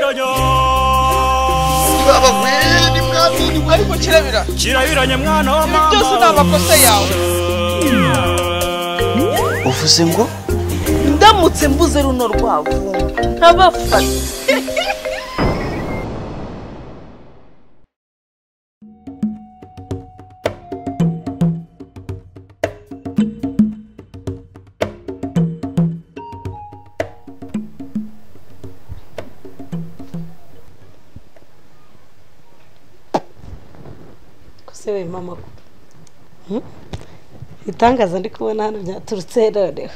Kirabiranya Baba we ni mwami ariko kirabira Kirabiranya mwana wa mama byose ni amakosa yawe. Uvuze ngo ndamutse mbuze runo rwavumba ntabafata. Sewe mama itangaza ndi kubona hano byaturutse noneho.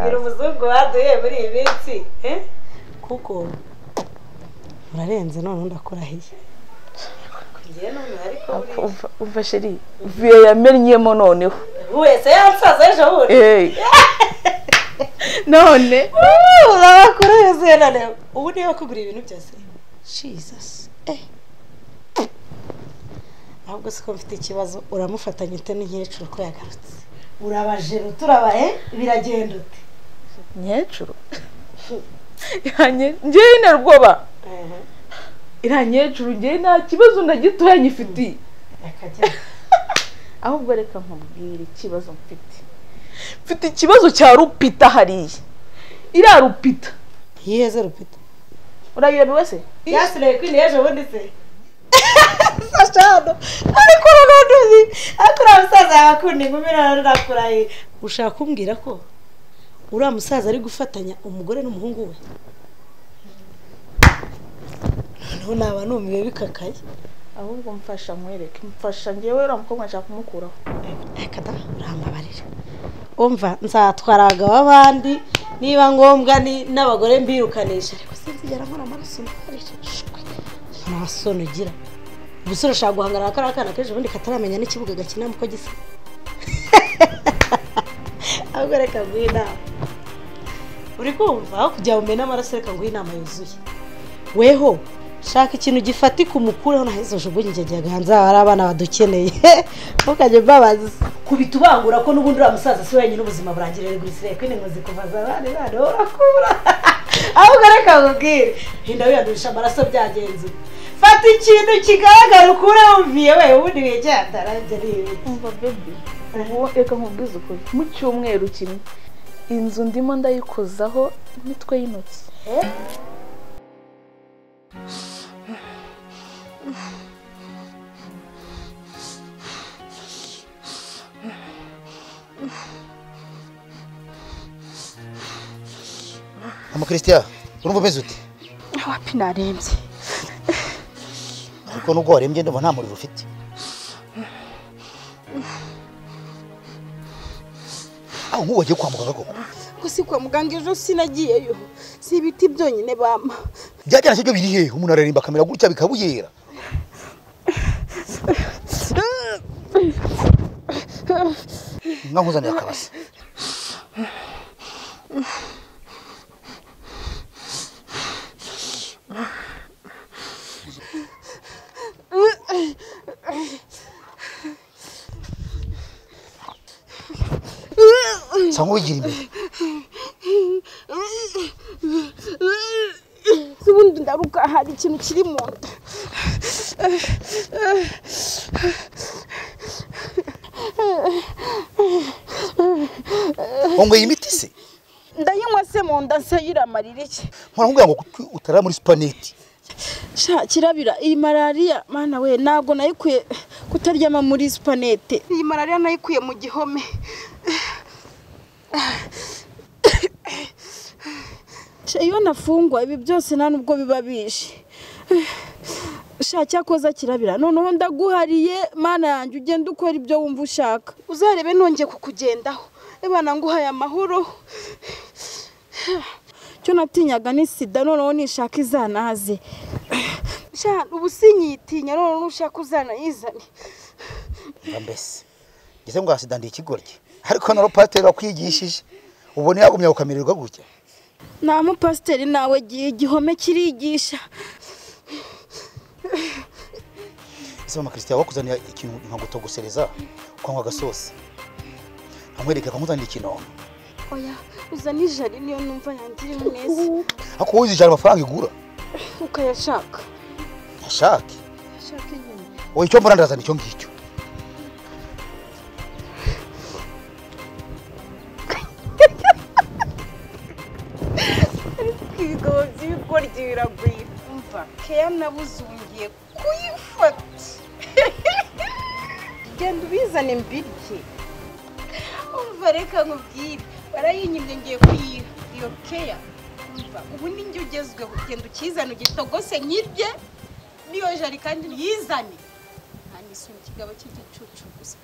Ngira umuzungu waduye muri iyi minsi kuko murarenze none ndakurahiye. Umva sheri viye yamenyemo noneho wese yansaza ejo bundi none urabakuru yuzuye noneho ubu niba kugura ibintu byose. Jesus ahubwo siko mfite ikibazo uramufatanya ute n'inkecuru ko yagarutse urabajera turabaye biragenda ute nkecuru yanye ngiye nerwoba ira nkecuru ngiye nta kibazo na gito yanyifitiye ahubwo reka nkubwire ikibazo mfite ikibazo cya Rupita hariya ira Rupita yiheze Rupita urayiyobewe se yasigaye kwini ejo bundi se sashano ariko urundi akura musaza yabakundi ngumira ndakuraye ushaka kumbwira ko uriya musaza ari gufatanya umugore n'umuhungu we noneho naba numiwe bikakaye ahubwo mfasha nkwereke mfasha ngewe uriya mukobwa nshaka kumukuraho reka da urambabarira umva nzatwara abagabo b'abandi niba ngombwa n'abagore mbirukanisha ariko sinzigera nkora amaraso nta soni ugira ubusore ushaka guhangana na kariya kana kenshi ubundi kataramenya n'ikibuga gakinamo uko gisa ahubwo reka nguhe inama uri kumva aho kugira ngo umene amaraso reka nguhe inama yuzuye weho shaka ikintu gifatika umukureho nahise ujugunye igihe hanze hari abana badukeneye ntukajye mbabaza kubita ubangura ko n'ubundi uriya musaza si wenyine ubuzima burangirire gusa kwini nkozi kuvaza abana bana urakura ahubwo reka nkubwire hinda wiyandurisha amaraso byagenze fata ikintu kigaragara ukure wumviye we ubundi wigendara ibyo. Umva baby ubu reka nkubwize ukuri mu cyumweru kimwe inzu ndimo ndayikozaho imitwe y'intoki Mama Christian urumva umeze ute? Wapi narembye ariko nubwo warembye ndumva nta muriro ufite aho nk'ubu wagiye kwa muganga koko ko si kwa muganga ejo sinagiyeyo si ibiti byonyine bampa byajyana cyo biri hehe umuntu ararimba akamera gutya bikabuyera nkuzanira akabase Sango wigira imbere ubundi ndaruka hari ikintu kiri mu nda wanyweye imiti se ndayinywa se mu nda se yiramarira iki nkora ngo utarara muri supaneti sha kirabira iyi malariya mana we ntabwo nayikuye kutaryama muri supanete iyi malariya nayikuye mu gihome iyo nafungwa ibi byose nta nubwo biba bishe sha cyakoza kirabira noneho ndaguhariye mana yanjye ugenda ukora ibyo wumva ushaka uzarebe nongeye kukugendaho ebana nguhaye amahoro cyo natinyaga ni sida noneho nishaka izanaze sha ubu sinyitinya noneho nushaka uzanayizane mbese ngeze ngo sida ndi ikigoryi ariko na pasiteri wakwigishije ubona yagumya ukamererwa gutya nta mupasiteri nawe igihome kirigisha ese mama Christian wakuzaniye ikintu nkagutogosereza ukanywa agasosi nkamwereka akamuzanira ikinono Oya uzana ijari niyo numva yandiri neza. Ako wowe ijari amafaranga igura ukayashaka. Ashake ashake nyine. Oya icyo mbona ndazana icyo ngicyo. Ibigo by'ibigoryi biragwira. Umva keya nabuzungiye kuyifata. Genda ubizane mbirye. Umva reka nkubwire barayinyimye ngiye kuyiha iyo keya. Umva ubu ni njye ugezweho, genda ukizane ugitogose nyirye niyo jari kandi yizane. Nta n'isoni ikigabo cy'igicucu gusa.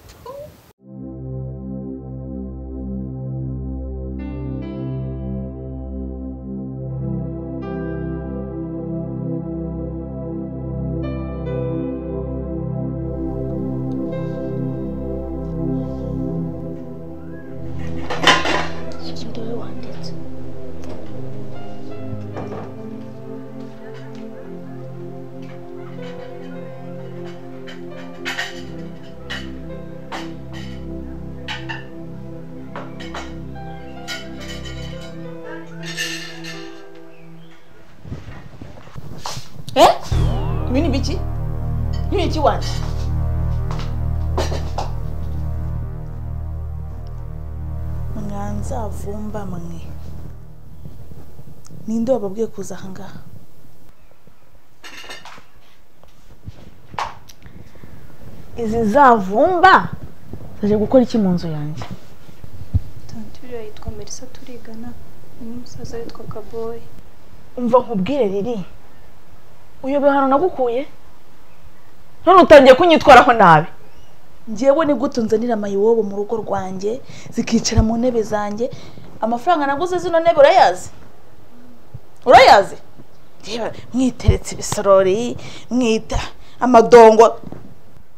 Ibi ni biki? Ni iki wanje? Mwanza vumba mwe. Ninde wababwiye kuza aha ngaha? Izi zavumba zaje gukora iki mu nzu yanjye? Tanti uriya yitwa Melissa turigana, n'umusaza witwa Kaboy. Umva nkubwire riri. Uyobe hano nagukuye none utangiye kunyitwaraho nabi. Njyewe ni gute nzanira amayiwobo mu rugo rwanjye zikicara mu ntebe zanjye? Amafaranga naguze zino ntebe urayazi? Urayazi? Reba mwiteretse ibisorori, mwita amadongo,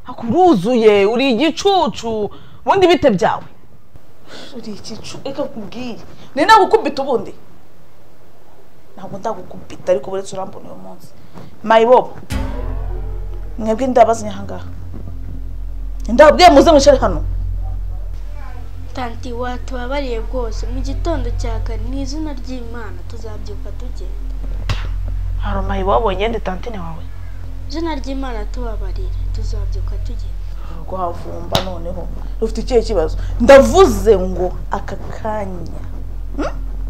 akuruzuye uri igicucu. Ubundi bite byawe? Uri igicucu reka nkubwire. Ni nagukubita ubundi. Ntabwo ndagukubita ariko buretse urambona uyu munsi. Mayibobo mwebwe ndabazanye aha ngaha, ndababwiye muze mwicare hano. Tanti watubabariye rwose, mu gitondo cya kare mu izina ry'Imana tuzabyuka tugenda. Hari mayibobo ngende tantine wawe. Izina ry'Imana tubabarire tuzabyuka tugenda. Rwavumba noneho rufite ikihe kibazo? Ndavuze ngo aka kanya,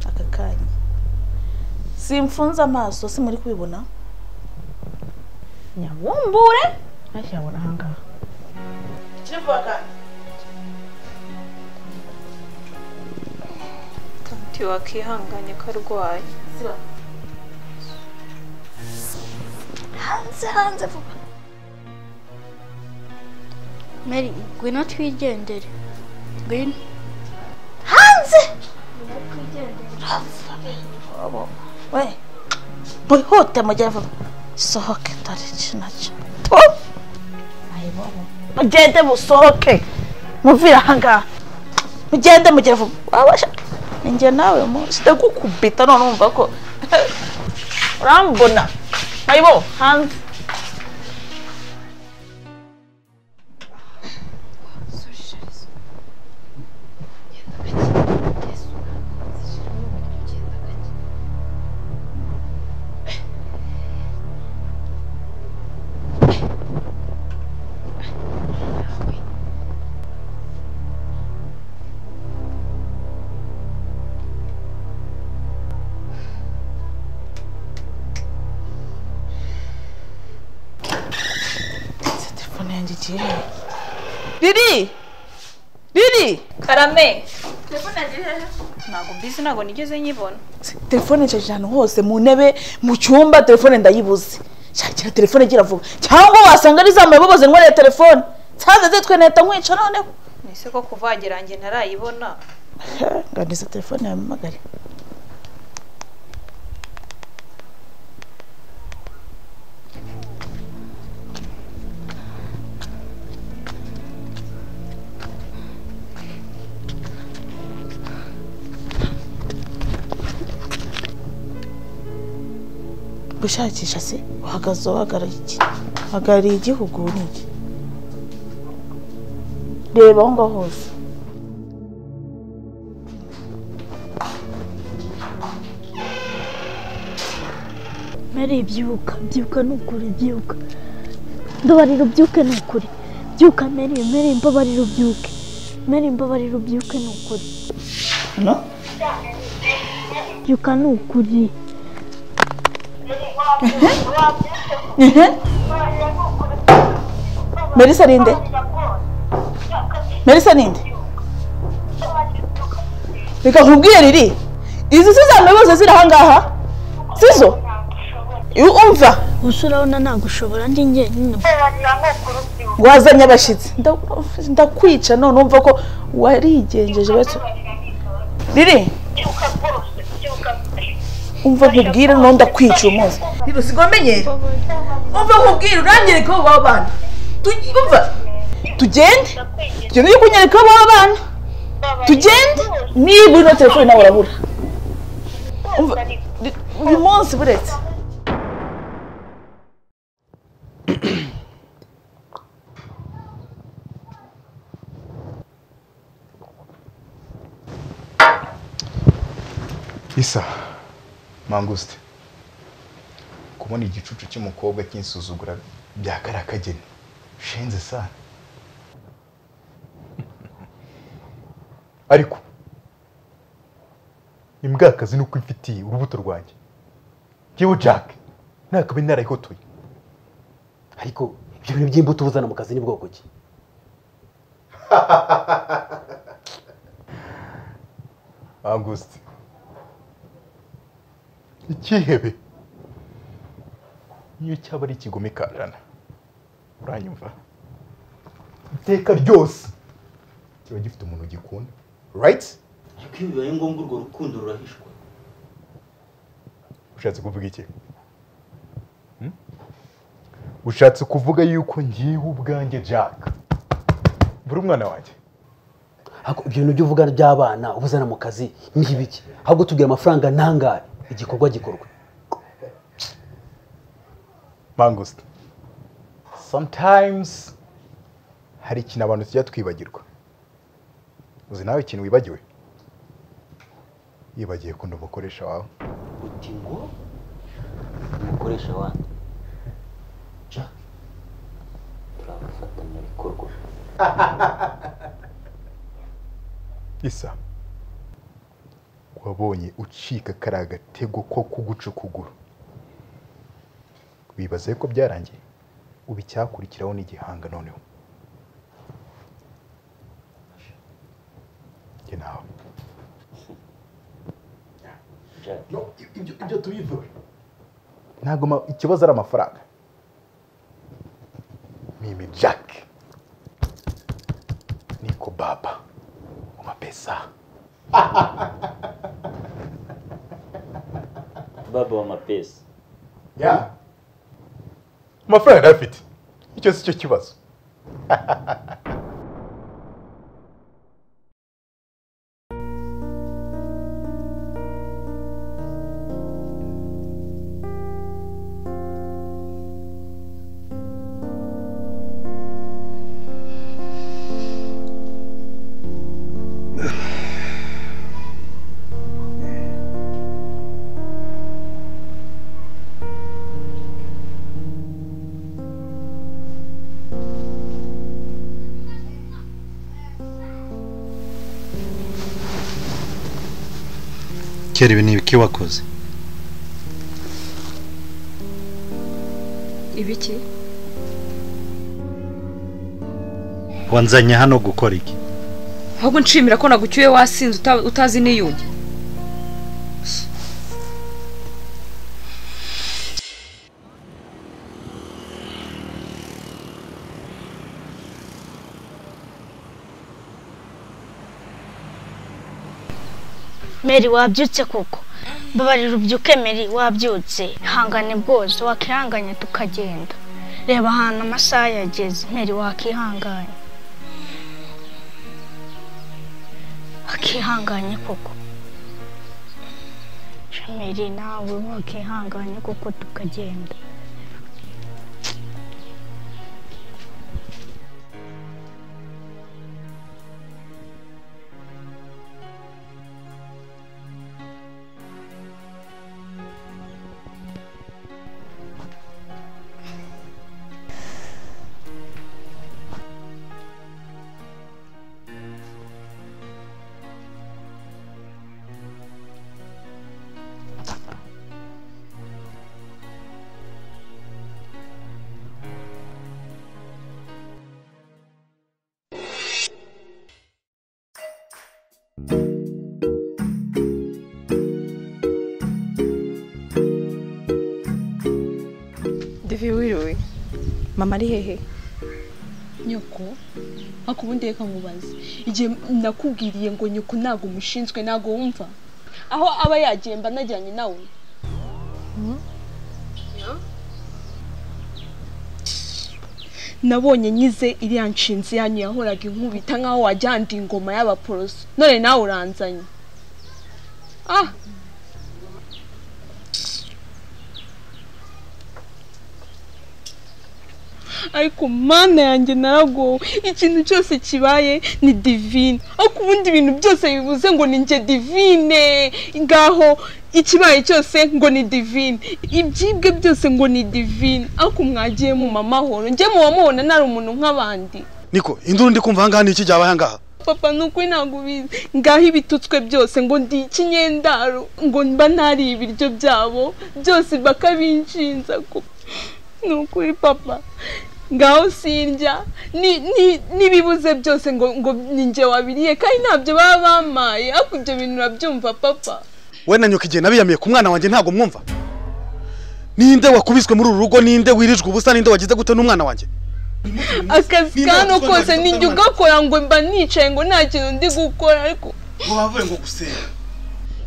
aka kanya simfunze amaso, simuri kubibona. Nyabumbure ntashyabona aha ngaha. Tanti wakihanganye ko arwaye. Hanze hanze vuba. Mary ngwino twigendere. Ngwino. Hanze. Ngwino twigendere. We wihute mujye vuba. Sohoke tariki nacyo. Mugende musohoke muvire aha ngaha. Mugende mugere vuba. Wabasha ninjye nawe munsi ndagukubita none umva ko urambona. Mayibo hanze. Riri! Riri! Karame! Telefone yanjye hehe? Ntabwo mbizi, ntabwo nigeze nyibona. Telefone nshakira ahantu hose, mu ntebe, mu cyumba, telefone ndayibuze. Shakira telefone gira vuba. Cyangwa wasanga ari zambaye boboze ntware telefone. Nsanze zitwe neta nkwica noneho. Nise ko kuva wagera njye ntarayibona. Nganiza telefone yampamagare. Gushakisha se uhagaze uhagarariye iki? Uhagarariye igihugu ni iki? Reba aho ngaho hose. Mary byuka, byuka nukuri, byuka. Mbabarira ubyuke nukuri. Byuka Mary, Mary mbabarira ubyuke. Mary mbabarira ubyuke nukuri. No? Byuka nukuri. Melissa ninde? Melissa ninde? Reka nkubwire riri. Izi sizambe bose ziri aha ngaha? Sizo? Umva. Usurabona nagushobora ndi njyenyine. Wazanye abashitsi. Ndakwica none umva ko warigenjeje batyo. Riri. Umva nkubwire none ndakwica umunsi. Riri usigomenyere. Umva nkubwire uranyereka abo bana. Umva. Tugende. Tugende kunyereka abo bana. Tugende. Niba ino telefone nawe urabura. Umva uyu munsi buretse. Isa Manguste, kubona igicucu cy'umukobwa kinsuzugura bya karakageni shenze sana. Ariko imbwakazi nuko imfitiye urubuto rwanjye njyewe Jack nakabe narayihotoye. Ariko ibyo bintu by'imbuto ubuzana mu kazi ni bwoko ki? Auguste, ikihebe niyo cyaba ari ikigome karana, uranyumva? Iteka ryose kiba gifite umuntu ugikunda, right? Ariko iyo bibaye ngombwa urwo rukundo rurahishwa. Ushatse kuvuga iki? Ushatse kuvuga yuko ngiye ubwanjye Jack buri umwana wanjye? Hako ibyo bintu by'uvuga by'abana ubuzana mu kazi ni ibiki? Ahubwo tubwira amafaranga nangahe igikorwa gikorwa. Manguste, sometimes hari ikintu abantu tujya twibagirwa. Uzi nawe ikintu wibagiwe? Yibagiye ko umukoresha wawe. Uti ngo umukoresha wanjye Jack turabafatanya bikorwa. Isa, wabonye ucika kari agatego ko kuguca ukuguru, wibaze ko byarangiye, ubu icyakurikiraho ni igihanga noneho. Njye nawe ibyo tubivuge ntabwo ikibazo ari amafaranga. Mimi Jack niko baba wa mapesa. Baba wa mapesa. Yeah. Amafaranga ndayafite, icyo si cyo kibazo. Kera ibi ni ibiki wakoze? Ibiki? Wanzanye hano gukora iki? Ahubwo nshimira ko nagucyuye wasinze utazi n'iyujya. Mary wabyutse koko? Mbabarira ubyuke Mary wabyutse. Ihangane bwose wakihanganye tukagenda. Reba ahantu amasaha yageze. Mary wakihanganye. Wakihanganye koko. Mary nawe wakihanganye koko tukagenda. Mama ari hehe? Nyoko ariko ubundi reka nkubaze, igihe nakubwiriye ngo nyoko ntago umushinzwe ntago wumva aho aba yagiye mba najyanye nawe. Nabonye nyize iriya nshinzi yanyu yahoraga inkubita nkaho wajyanda ingoma y'abaporoso, none nawe uranzanye. Ah, ariko mana yanjye naragowe, ikintu cyose kibaye ni Divine. Ariko ubundi ibintu byose bivuze ngo ni njye Divine, ngaho ikibaye cyose ngo ni Divine, ibyibwe byose ngo ni Divine. Ariko mwagiye mu mamahoro, njye muba mubona nari umuntu nk'abandi. Niko induru ndi kumva ahangaha ni iki cyabaye ahangaha? Papa nukuri ntabwo ubizi, ngaho ibitutswe byose ngo ndi ikinyendaro, ngo mba ntari ibiryo byabo byose bakabinshinza. Nukuri papa ngaho sindya n'ibibuze byose ngo ninjye wabiriye kandi ntabyo baba bamaye. Ariko ibyo bintu urabyumva papa? We na nyoko igihe nabiyamiye ku mwana wanjye ntabwo mwumva. Ninde wakubiswe muri uru rugo? Ninde wirijwe ubusa? Ninde wagize gute n'umwana wanjye? Akazi kano kose ninjye ugakora, ngo mba nicaye ngo nta kintu ndi gukora. Ariko ngo bavuye ngo gusenga,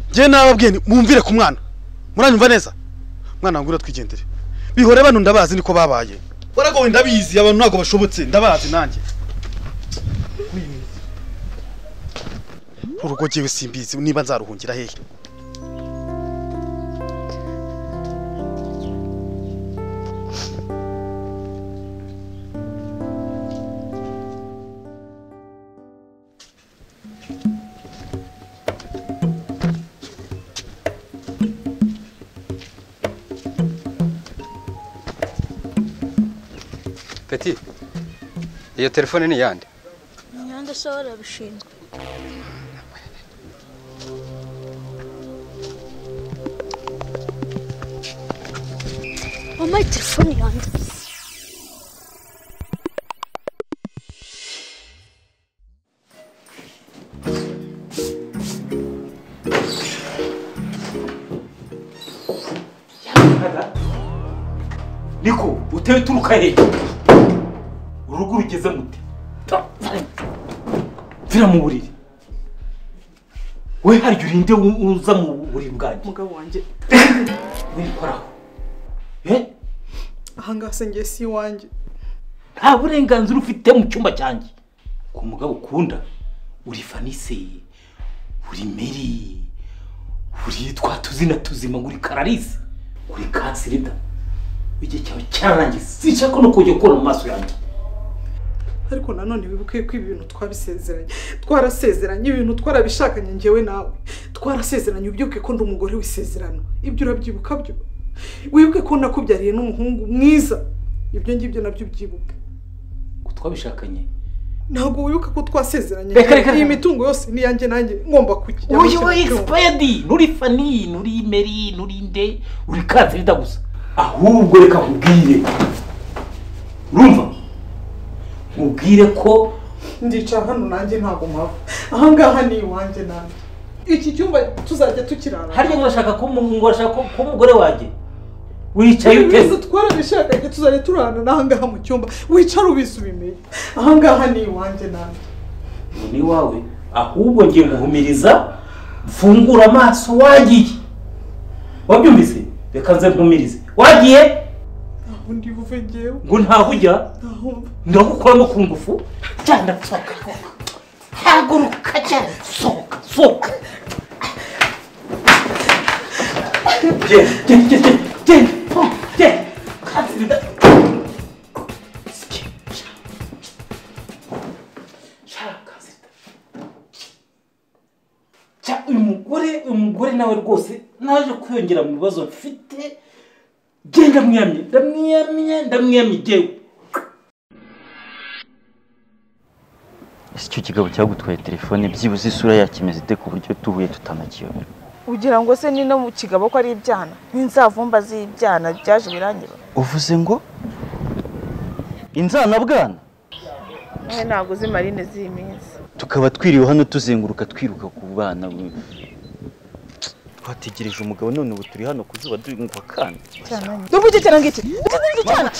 njye nababwiye mumvire ku mwana. Muranyumva neza? Mwana wangu twigendere. Bihore bano ndabazi niko babaye. Waragowe ndabizi, abantu ntago bashobotse ndabazi nanjye. Urugo jewe simbizi niba nzaruhungira hehe. Petit, iyo telefone ni yande? Nyanda se warabishinzwe. Mama, telefone yanjye. Niko, utewe turuka hehe? Urugo rugeze mute? Vira mu buriri. We harya urinde uza mu buriri bwanjye? Mugabo wanjye. Wikoraho. Ahangaha se ngiye si iwanjye. Nta burenganzira ufite mu cyumba cyanjye. Ku mugabo ukunda, uri Fanise, uri Meri, uri twa tuzina tuzima, uri Kararisi, uri Kansirida. Igihe cyawe cyararangiye, sinshaka no kujya kubona mu maso yanjye. Ariko nanone wibuke ko ibintu twabisezeranye, twarasezeranye, ibintu twarabishakanye njyewe nawe twarasezeranye. Ubyuke ko ndi umugore w'isezerano, ibyo urabyibuka byo? Wibuke ko nakubyariye n'umuhungu mwiza, ibyo ngibyo nabyo ubyibuke. Ko twabishakanye? Ntabwo wibuka ko twasezeranye? Iyi mitungo yose ni yanjye, nanjye ngomba kujya. Uyu expired, nuri Fani, nuri Meri, nuri nde, uri Kansirida gusa. Ahubwo reka nkubwire, urumva? Nkubwire ko ndicara hano nanjye ntabwo mpava. Ahangaha ni iwanjye nanjye. Iki cyumba tuzajya tukirara. Harya ngo urashaka ko umugore wanjye wicaye uteze? Twarabishakanye tuzajya turarana n'ahangaha mu cyumba. Wicara ubizi ubimenye. Ahangaha ni iwanjye nanjye. Ni iwawe? Ahubwo ngiye guhumiriza, mfungura amaso wagiye. Wabyumvise? Reka nze mpumirize. Wagiye? Ntaho ndi buve ngewe. Ngo ntaho ujya? Ndagukoramo ku ngufu. Cyane sohoka. Haguruka cyane sohoka, sohoka. Genda, genda, genda, genda. Kansirida. Kansirida. Uyu mugore nawe rwose naje kwiyongera mu bibazo mfite. Genda mwiyamye, ndamwiyamye, ndamwiyamye jewe. Ese icyo kigabo cyagutwaye telefone byibuze isura yakimeze ite ku buryo tuhuye tutanakiyoberwa? Ugira ngo se ni no mu kigabo ko ari ibyana, n'inzavumba z'ibyana byaje birangira. Uvuze ngo inzana bwana? Mwe ntabwo uzi marine z'iminsi. Tukaba twiriwe hano tuzenguruka twiruka ku bana. Twategereje umugabo none ubu turi hano kuzuba dungwa kandi. Ndumva icyo cyana ngiki. Ndumva icyo cyana.